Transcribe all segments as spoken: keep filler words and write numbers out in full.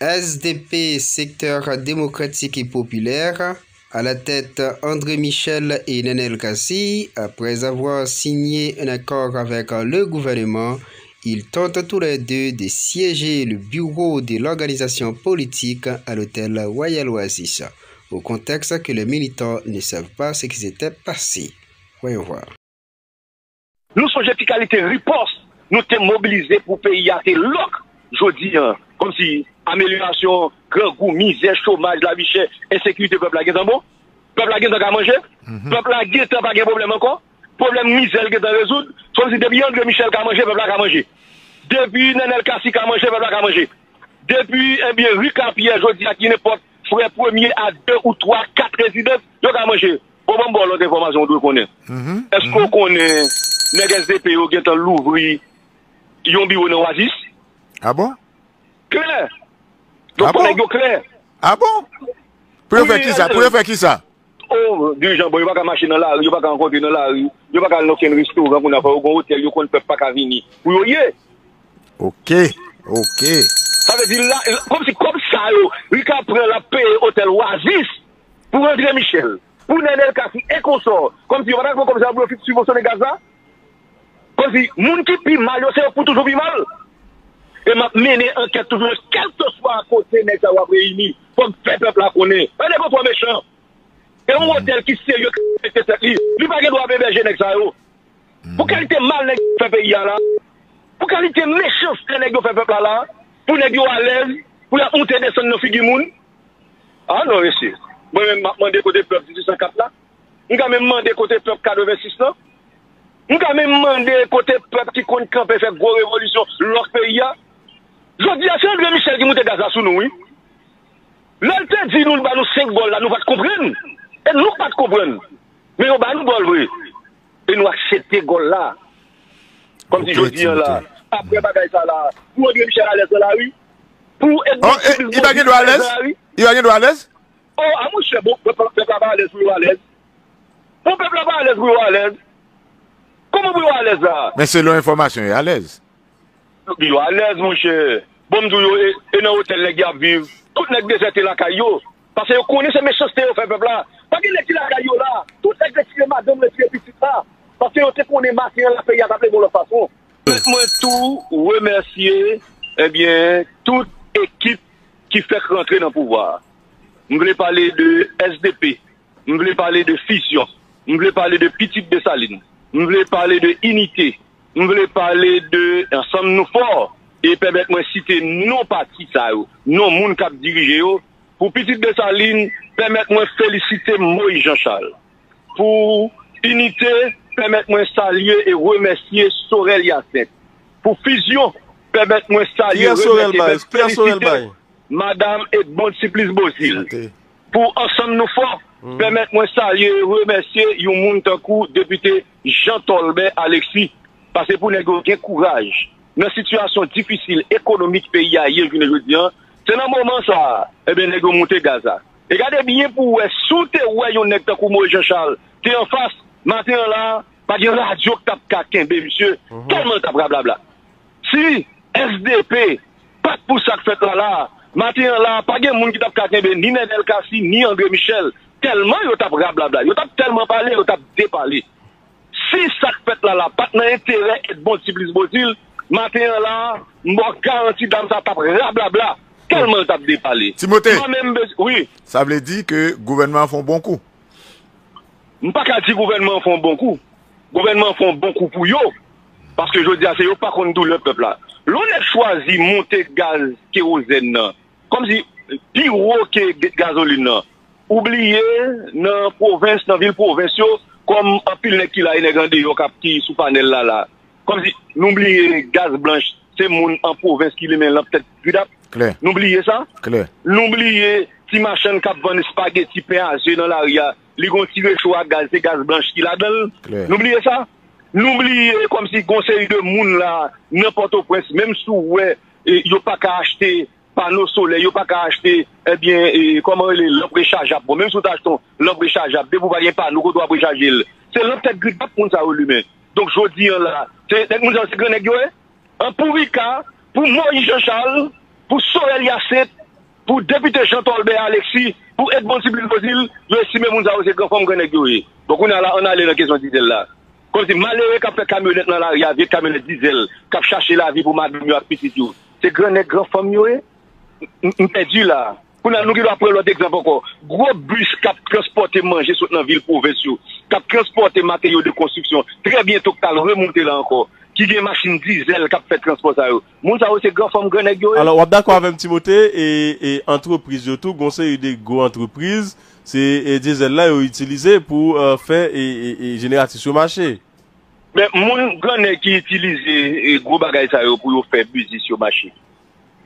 S D P, Secteur Démocratique et Populaire, à la tête André Michel et Nenel Cassy, après avoir signé un accord avec le gouvernement, ils tentent tous les deux de siéger le bureau de l'organisation politique à l'hôtel Royal Oasis, au contexte que les militants ne savent pas ce qui s'était passé. Voyons voir. Nou sonje ki kalite ripòs nou te mobilize pou peyi a te lòk jodi a, kòmsi amelyorasyon, grangou, mizè, chomaj, lavi chè, ensekirite pèp la gentan bon? Pèp la gentan ka manje? Pèp la gentan pa gen pwoblèm ankò? Pwoblèm mizè l gentan rezoud? Kòmsi depi André Michel ka manje, pèp la ka manje. Depi Nenel Cassy ka manje, pèp la ka manje. Depi, ebyen, Ricard Pierre jodi a ki nenpòt frè premye a de ou twa, kat rezidans, yo ka manje. Bon, ban m ba w lòt enfòmasyon ou dwe konnen. Èske w konnen nèg S D P yo gentan louvri yon biwo nan Oasis? Ah bon? Klè! Donk, nèg yo klè. Ah bon? Pou yo fè kisa? Pou yo fè kisa? Oh, dirijan, bon, yo pa ka mache nan lari, yo pa ka rankontre nan lari, yo pa ka al nan okenn restoran kounye a, fò yo gen yon otèl, yo konn pèp pa ka vini. Pou yo ye. Ok, ok. Sa vle di, la, kòmsi kòb sa yo, Ricard pran l ap peye otèl Oasis pou André Michel, pou Nenel Cassy e konsò, kòmsi yo pa ta pran kòb sa yo pou yo fin sibvansyone gaz la? Kòmsi moun ki pi mal yo, se yo k pou toujou pi mal. E m ap mennen ankèt toujou, kèlkeswa kote nèg sa yo ap reyini, fò m fè pèp la konnen. Nèg yo twò mechan. E yon otèl ki serye k respekte tèt li, li pa gen dwa ap ebèje nèg sa yo. Pou kalite mal nèg yo fè peyi a la, pou kalite mechanste nèg yo fè pèp la la, pou nèg yo alèz, pou y ap moute desann nan figi moun. Ah non, mesye. Mwen menm, m ap mande kote pèp dizuisan kat la. M ka menm mande kote pèp katrevensis lan. M ka menm mande kote pèp ki konn kanpe fè gwo revolisyon lòk peyi a. Jodi a, se André Michel ki moute gaz la sou nou, wi. Lè l te di nou l ba nou senk gòl la, nou pa t konprann. E nou k pa t konprann. Men yo ba nou gòl vre. E nou aksepte gòl la. Kòmsi jodi a la, apre bagay sa la, pou André Michel alèz nan lari, pou Edmonde Supplice Beauzile alèz nan lari. Li pa gen dwa alèz? Oh, a monchè, bon, pèp la pa alèz pou yo alèz. Bon, pèp la pa alèz pou yo alèz. Kòman pou yo alèz la? Men selon enfòmasyon, yo alèz. Yo alèz, monchè. Bon, m di w, e, e nan otèl nèg yo ap viv. Tout nèg dezète lakay yo. Paske yo konnen se mechanste yo fè pèp la. Pa gen nèg ki lakay yo la. Tout nèg retire madanm, retire pitit la. Paske yo te konnen maten an la, peyi a t ap leve yon lòt fason. Mwen tou remèsye, ebyen, tout ekip ki fèk rantre nan pouvwa a. M vle pale de S D P, m vle pale de Fizyon, m vle pale de Pitit Desalin, m vle pale de Inite, m vle pale de Ansanm Nou Fò, e pèmèt mwen site non pati sa yo, non moun k ap dirije yo. Pou Pitit Desalin, pèmèt mwen felisite Moyiz Janchal. Pou Inite, pèmèt mwen salye e remèsye Sorel Hyacinthe. Pou Fizyon, pèmèt mwen salye, remèsye, felisite Madanm Edmonde Supplice Beauzile. Pou Ansanm Nou Fò, pèmèt mwen salye e remèsye yon moun tankou Depite Jean Tolbert Alexis. Paske pou nèg yo gen kouraj nan sitiyasyon difisil ekonomik peyi a ye jounen jodi a, se nan moman sa a, ebyen, nèg yo moute gaz la. E gade byen pou w wè, si w te wè yon nèg tankou Moyiz Janchal te anfas, maten an la, pa gen radyo k t ap ka kenbe misye, tèlman l t ap rablabla. Si S D P pa t pou sa k fèt la la, maten an la, pa gen moun ki t ap ka kenbe ni Nenel Cassy, ni André Michel, tèlman yo t ap rablabla, yo t ap tèlman pale, yo t ap depale. Si sa k fèt la la pa t nan enterè Edmonde Supplice Beauzile, maten an la, m ba w garanti dam sa t ap rablabla, tèlman l t ap depale. Timote, mwen menm, wi. Sa vle di ke gouvènman an fè yon bon kou? M pa ka di gouvènman an fè yon bon kou. Gouvènman an fè yon bon kou pou yo. Paske jodi a, se yo pa konn doulè pèp la. Lè yon nèg chwazi monte gaz kewozèn nan, kòmsi pi wo ke gazolin nan, ou bliye nan pwovens, nan vil pwovens yo, kòm anpil nèg ki la, e nèg andeyò k ap ki sou panèl la la. Kòmsi nou bliye gaz blanch, se moun an pwovens ki limen lanp tèt gridap. Nou bliye sa. Nou bliye ti machann k ap vann espageti, pen a ze nan lari a, li gon ti recho a gaz, se gaz blanch ki ladan l. Nou bliye sa. Nou bliye kòmsi gon seri de moun la, nan Pòtoprens, menm si w wè, e, yo pa ka achte pano solè, yo pa ka achte, ebyen, e, kòman rele, lanp rechajab. Bon, menm si w ta achte yon lanp rechajab, depi w pa gen pano, kote w ap rechaje l? Se lanp tèt gridap moun sa yo limen. Donk, jodi a la, se nèg moun sa yo, se gran nèg yo ye. An pou Rika, pou Moyiz Janchal, pou Sorel Hyacinthe, pou depite Jean Tolbert Alexis, pou Edmonde Sibille Beauzile, yo estime moun sa yo se gran fanm, gran nèg yo ye. Bon, kounye a la, ann ale nan kesyon dizèl la. Kòmsi malere k ap fè kamyonèt nan lari a, vye kamyonèt dizèl, k ap chache lavi pou madanm yo ak pitit yo. Se gran nèg, gran fanm yo ye? M, m pèdi la. Kounye a, nou gen dwa pran lòt egzanp ankò. Gwo bis k ap transpòte manje sot nan vil pwovens yo, k ap transpòte materyo de konstriksyon, trè byento k t al remonte la ankò, ki gen machin dizèl k ap fè transpò sa yo. Moun sa yo se gran fanm, gran nèg yo ye. Alò, w ap dakò avè m, Timote, e, e antrepriz yo tou, gon seri de gwo antrepriz, se, e, dizèl la yo itilize pou, e, fè, e, e, e jeneratris yo mache. Men, moun, gran nèg ki itilize, e, gwo bagay sa yo pou yo fè biznis yo mache.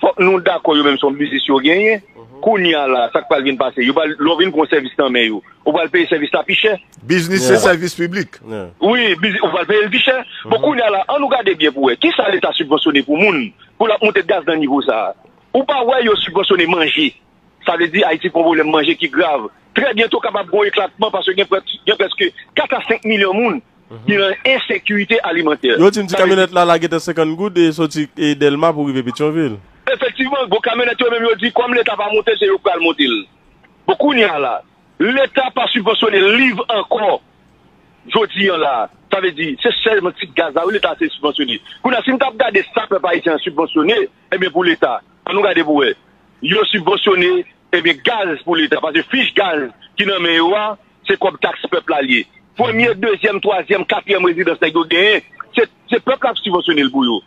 Fòk nou dakò yo menm se yon biznis yo genyen. Kounye a la, sa k pral vin pase? Yo pral, lè w vin pran yon sèvis nan men yo, ou pral peye sèvis la pi chè. Biznis se sèvis piblik. Wi, biznis, ou pral peye l pi chè. Bon, kounye a la, ann nou gade byen pou wè. Kisa Leta sibvansyone pou moun, pou l ap moute gaz nan nivo sa a? Ou pa wè yo sibvansyone manje. Sa vle di Ayiti gon pwoblèm manje ki grav. Trè byento kapab gon eklatman paske gen prè-, gen prèske kat a senk milyon moun ki nan ensekirite alimantè. Yo di m ti kamyonèt la lage nan senkant goud e soti, e, Dèlma pou rive Petyonvil. Efektivman, gwo kamyonèt yo menm yo di kòm Leta pa monte, se yo k pral monte l. Bon, kounye a la, Leta pa sibvansyone liv ankò. Jodi a la, sa vle di, se sèlman ti gaz la, wi, Leta se sibvansyone. Kounye a, si n t ap gade sa pèp ayisyen an sibvansyone, ebyen, pou Leta, ann nou gade pou wè. Yo sibvansyone, ebyen, gaz pou Leta, paske fich gaz ki nan men yo a, se kòb taks pèp la l ye. Premye, dezyèm, twazyèm, katriyèm rezidans nèg yo genyen, se, se pèp la k sibvansyone l pou yo.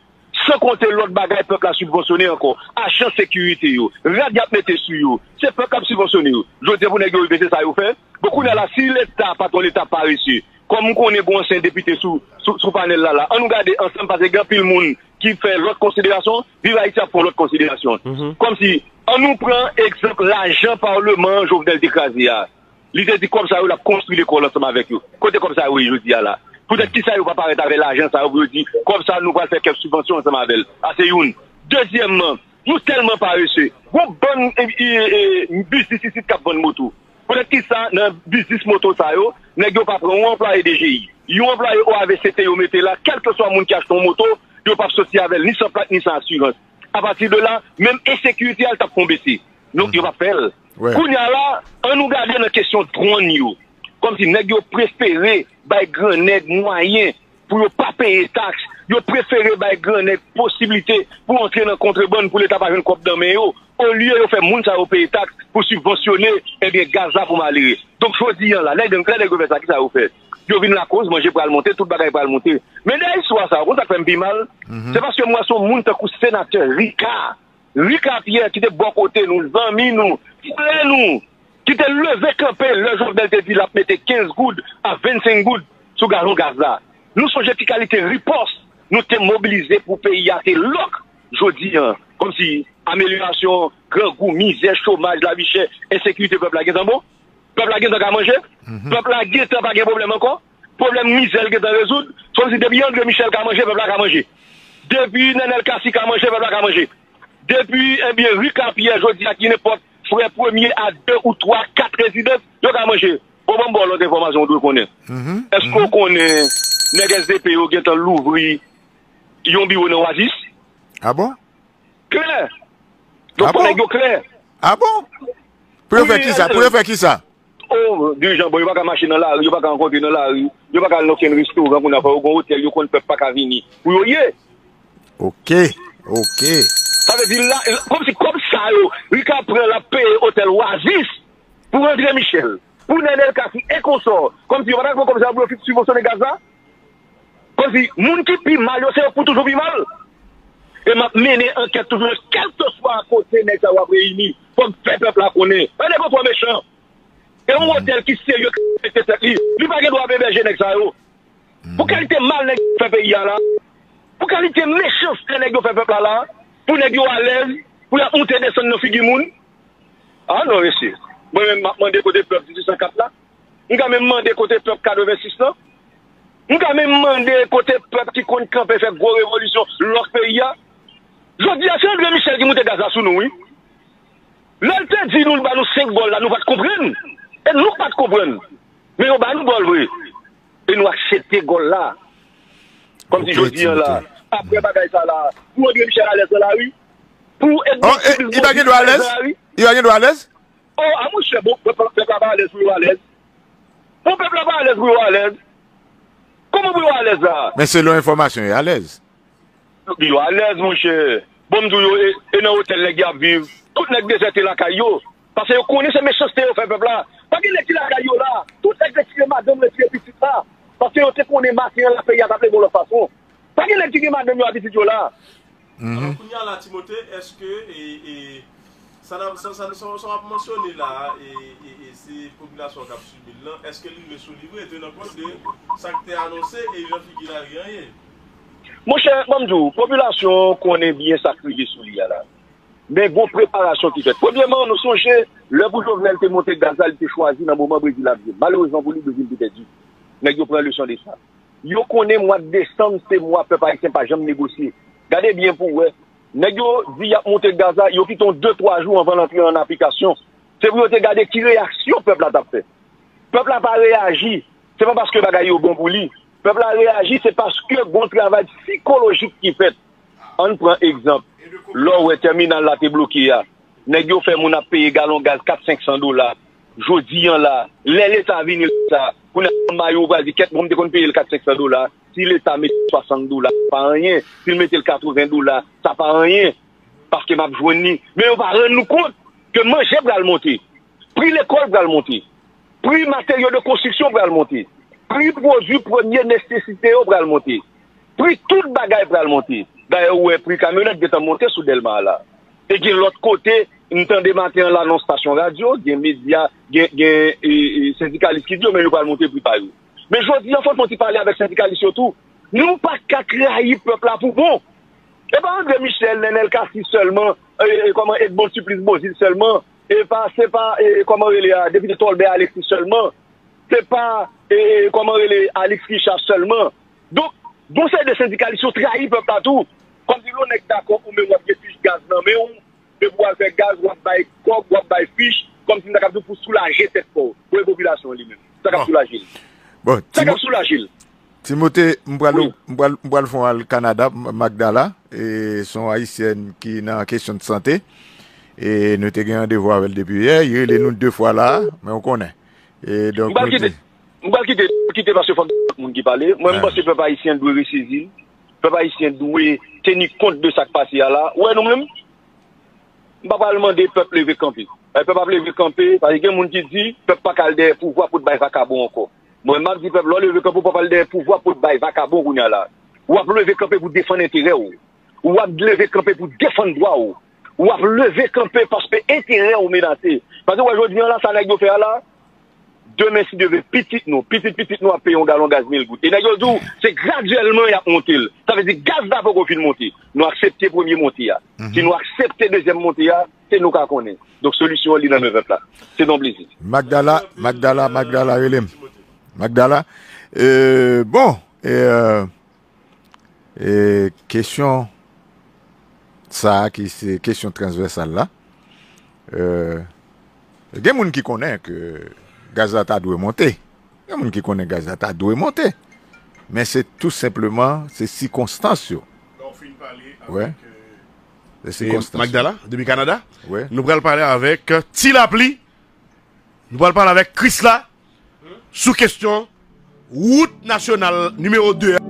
San konte lòt bagay pèp la sibvansyone ankò, ajan sekirite yo, rad y ap mete sou yo, se pèp k ap sibvansyone yo. Jodi a pou nèg yo rive, se sa yo fè. Bon, kounye a la, si Leta pa t yon Leta parese, kòm m konnen gon ansyen depite sou, sou, sou panèl la, la, ann nou gade ansanm, paske gen anpil moun ki fè lòt konsiderasyon, Viv Ayiti ap fè yon lòt konsiderasyon. Kòmsi, ann nou pran egzanp lajan Palman an Jovenel te kraze a. Li te di kòb sa yo, l ap konstwi lekòl ansanm avèk yo. Kote kòb sa yo ye jodi a la? Poutèt kisa yo pa parèt avè lajan sa yo pou yo di, kòb sa nou pral fè kèk sibvansyon ansanm avè l? Sa se youn. Dezyèmman, nou tèlman parese. Gon bann, e, e, e, biznis isit k ap vann moto. Poutèt kisa nan biznis moto sa yo, nèg yo pa pran yon anplwaye D G I, yon anplwaye O A V C T yo mete la, kèlkeswa moun ki achte yon moto, yo p ap soti avè l, ni san plak, ni san asirans. Apati de la, menm ensekirite a, l t ap fè yon bese. Donk, yo p ap fè l. Kounye a la, ann nou gade nan kesyon dwàn yo. Kòmsi nèg yo prefere bay grannèg mwayen pou yo pa peye taks, yo prefere bay grannèg posiblite pou antre nan kontrebann pou Leta pa jwenn kòb nan men yo, olye yo fè moun sa yo peye taks pou sibvansyone, ebyen, gaz la pou malere. Donk, jodi a la, lè gang, lè nèg yo fè sa, kisa yo fè? Yo vin lakoz, manje pral monte, tout bagay pral monte. Men dèyè istwa sa, ou konn sa k fè m pi mal? Se paske m wè se yon moun tankou senatè Ricard, Ricard Pierre ki te bò kote nou, zanmi nou, frè nou, ki te leve kanpe lè Jovenel te di l ap mete kenz goud a vennsenk goud sou galon gaz la. Nou sonje ki kalite ripòs nou te mobilize pou peyi a te lòk jodi a. Kòmsi amelyorasyon, grangou, mizè, chomaj, lavi chè, ensekirite pèp la gentan bon? Pèp la gentan ka manje? Pèp la gentan pa gen pwoblèm ankò? Pwoblèm mizè l gentan rezoud? Kòmsi depi André Michel ka manje, pèp la ka manje. Depi Nenel Cassy ka manje, pèp la ka manje. Depi, ebyen, Ricard Pierre jodi a ki nenpòt frè premye a de ou twa, kat rezidans, yo ka manje. Bon, ban m ba w lòt enfòmasyon w dwe konnen. Èske w konnen nèg S D P yo gentan louvri yon biwo nan Oasis? Ah bon? Klè. Donk, fò nèg yo klè. Ah bon? Pou yo fè kisa? Pou yo fè kisa? Oh, dirijan, bon, yo pa ka mache nan lari, yo pa ka rankontre nan lari, yo pa ka al nan okenn restoran, kounye a fò yo gon otèl, yo konn pèp pa ka vini. Pou yo ye. Ok, ok. Sa vle di la, kòmsi kòb sa yo, li ka pran l ap peye otèl Oasis pou André Michel, pou Nenel Cassy e konsò. Kòmsi yo pa ta pran kòb sa yo pou yo sibvansyone gaz la? Kòmsi moun ki pi mal yo, se yo k pou toujou pi mal. E m ap mennen ankèt toujou, kèlkeswa kote nèg sa yo ap reyini, fò m fè pèp la konnen. Nèg yo twò mechan. E yon otèl ki serye, ki respekte tèt li, li pa gen dwa ap ebèje nèg sa yo. Pou kalite mal nèg yo fè peyi a la, pou kalite mechanste nèg yo fè pèp la la, pou nèg yo alèz, pou y ap moute desann nan figi moun. Ah non, mesye. Mwen menm, m ap mande kote pèp dizuit san kat la. M ka menm mande kote pèp katrevensis lan. M ka menm mande kote pèp ki konn kanpe fè gwo revolisyon lòk peyi a. Jodi a, se André Michel ki moute gaz la sou nou, wi. Lè l te di nou l ba nou senk gòl la, nou pa t konprann. E nou pa t konprann. Men yo ba nou gòl vre. E nou aksepte gòl la. Kòmsi jodi a la, apre bagay sa la, pou André Michel alèz nan lari, pou Edmonde Sibille Beauzile alèz nan lari. Yo pa gen dwa alèz? Oh, a monchè, bon, pèp la pa alèz pou yo alèz. Bon, pèp la pa alèz pou yo alèz. Kòman pou yo alèz la? Men selon enfòmasyon, yo alèz. Yo alèz, monchè. Bon, m di w, yo, e, e nan otèl nèg y ap viv. Tout nèg dezète lakay yo. Paske yo konnen se mechanste yo fè pèp la. Pa gen nèg ki lakay yo la. Tout nèg retire madanm, retire pitit la. Paske yo te konnen maten an la peyi a t ap leve yon lòt fason. Pa gen nèg ki gen madanm yo ak pitit yo la. Alò, kounye a la, Timote, èske, e, e, sa n ap, sa, sa, sa, sa w ap mansyone la a, e, e, e, se popilasyon an k ap sibi l lan, èske li rive sou li vre, tenan kont de sa k te anonse e jan figi l al gen anyen? Monchè, ban m di w, popilasyon an konnen byen sa k rive sou li a la. Men gon preparasyon ki fèt. Premyèman, nou sonje, lè pou Jovenel te monte gaz la, li te chwazi nan moman Brezil ap jwe. Malerezman pou li, Brezil te pèdi. Nèg yo pran leson de sa. Yo konnen mwa desanm se mwa pèp ayisyen pa janm negosye. Gade byen pou w wè. Nèg yo di y ap monte gaz la, yo kite yon de twa jou anvan l antre an aplikasyon. Se pou yo te gade ki reyaksyon pèp la t ap fè. Pèp la pa reyaji, se pa paske bagay yo bon pou li. Pèp la reyaji, se paske gon travay sikolojik ki fèt. Ann pran egzanp, lè w wè tèminal la te bloke a, nèg yo fè moun ap peye galon gaz kat senk san dola. Jodi an la, lè Leta vini la, kounye a, mayo ou pral di, kèt, bon, m te konn peye l kat senk san dola. Si Leta mete swasant dola, sa pa anyen. Si l mete l katreven dola, sa pa anyen. Paske m ap jwenn li. Men yo pa rann nou kont ke manje pral monte. Pri lekòl pral monte. Pri materyo de konstriksyon pral monte. Pri pwodui premye nesesite yo pral monte. Pri tout bagay pral monte. Dayè, ou wè pri kamyonèt gentan monte sou Dèlma a la. E gen lòt kote, m tande maten an lanons stasyon radyo, gen medya, gen, gen, e, e, sendikalis ki di yo, men yo pral monte pri pa yo. Men jodi an, fò n fè yon ti pale avèk sendikalis yo tou. Nou pa ka trayi pèp la pou bon. E pa André Michel, Nenel Cassy sèlman, e, e, kòman, Edmonde Supplice Beauzile sèlman. E pa, se pa, e, e, kòman rele a, depite Tolbert Alexis sèlman. Se pa, e, e, kòman rele, Alix Richard sèlman. Donk, gon seri de sendikalis yo trayi pèp la tou. Kòmsi lè yon nèg dakò ou menm w ap gen fich gaz nan men w, depi w al fè gaz, w ap bay kòb, w ap bay fich, kòmsi m ta kab di w pou soulaje tèt pa w. Pou e popilasyon an li menm. Sa k ap soulaje l. Bon, sa k ap soulaje l. Timote, m pral, m pral, m pral fè yon al Kanada, M-, Magdala, e se yon ayisyèn ki nan kesyon de sante. E nou te gen randevou avè l depi yè, li rele nou de fwa la, men ou konnen. E donk, m pral kite, m pral kite, kite paske fòk lòt moun ki pale. Mwen, m panse pèp ayisyen dwe resezi l. Pèp ayisyen dwe teni kont de sa k pase a la. Ou wè nou menm, m pa pral mande pèp leve kanpe. E pèp ap leve kanpe, paske gen moun ki di, pèp pa ka al dèyè pouvwa pou t bay vakabon ankò. Mwen, m ap di pèp la, w leve kanpe, w pa pral dèyè pouvwa pou t bay vakabon kounye a la. W ap leve kanpe pou defann enterè w. W ap leve kanpe pou defann dwa w. W ap leve kanpe paske enterè w menase. Paske w wè jodi an la, sa nèg yo fè a la, demen, si Dye vle, pitit nou, pitit pitit nou ap peye yon galon gaz mil goud. E nèg yo di w, se gradyèlman y ap monte l. Sa vle di gaz la poko fin monte. Nou aksepte premye monte a. Si nou aksepte dezyèm monte a, se nou ka konnen. Donk, solisyon an li nan men pèp la. Se yon plezi. Magdala, Magdala, Magdala, rele m. Magdala, e, bon, e, e, kesyon sa a ki se kesyon transvèsal la. E, gen moun ki konnen ke gaz la ta dwe monte. Gen moun ki konnen gaz la ta dwe monte. Men se tou senpleman, se sikonstans yo. Lè w fin pale avèk, e, se sikonstans yo. Magdala, depi Kanada, nou pral pale avèk, e, Ti Lapli. Nou pral pale avèk Krisla sou kesyon wout nasyonal nimewo de a.